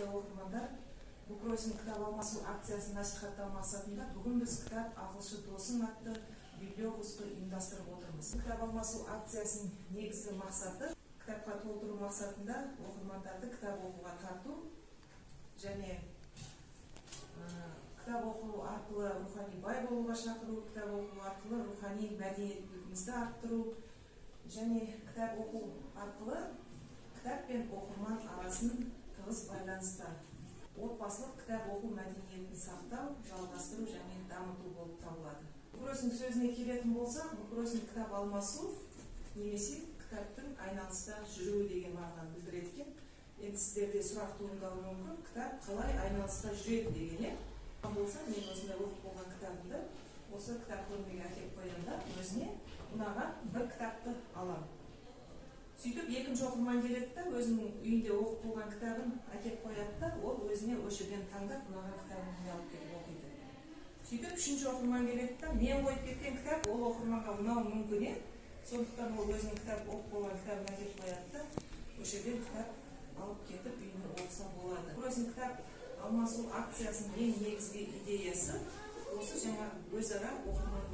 Оқырмандар, буккроссинг кітап алмасу акциясын насихаттау мақсатында бүгін біз «Кітап — ақылшы досың» атты библиобусты ұйымдастырып отырмыз. Кітап алмасу акциясының негізгі мақсаты — кітапқа толтыру мақсатында оқырмандарды кітап оқуға тарту және кітап оқу арқылы рухани бай болуға шақыру, кітап оқу арқылы рухани мәдениетімізді арттыру және кітап оқу арқылы кітап пен оқырман арасын тығыз байланыста, отбасылық кітап оқу мәдениетін сақтау, жалғастыру және дамыту болып табылады. Буккроссинг сөзіне келетін болсақ, буккроссинг кітап алмасу немесе кітаптың айналыста жүруі деген мағынаны білдіреді екен. Енді сіздерде сұрақ туындауы мүмкін: кітап қалай айналыста жүреді деген, иә? Болса, мен осындай оқып болған кітабымды осы кітап көрмеге әкеліп қоямын да, өзіне ұнаған бір кітапты аламын. Сөйтіп, екінші оқырман келеді да, өзінің үйінде оқып болған кітабын әкеліп қояды да, ол өзіне осы жерден таңдап, ұнаған кітабын үйіне алып келіп оқиды. Сөйтіп, үшінші оқырман келеді да, мен қойып кеткен кітап ол оқырманға ұнауы мүмкін, иә. Сондықтан ол өзінің кітап оқып болған кітабын әкеліп қояды да, осы жерден кітап алып кетіп, үйіне оқыса болады. Буккроссинг кітап алмасу акциясының ең негізгі идеясы осы жаңағы өзара оқырман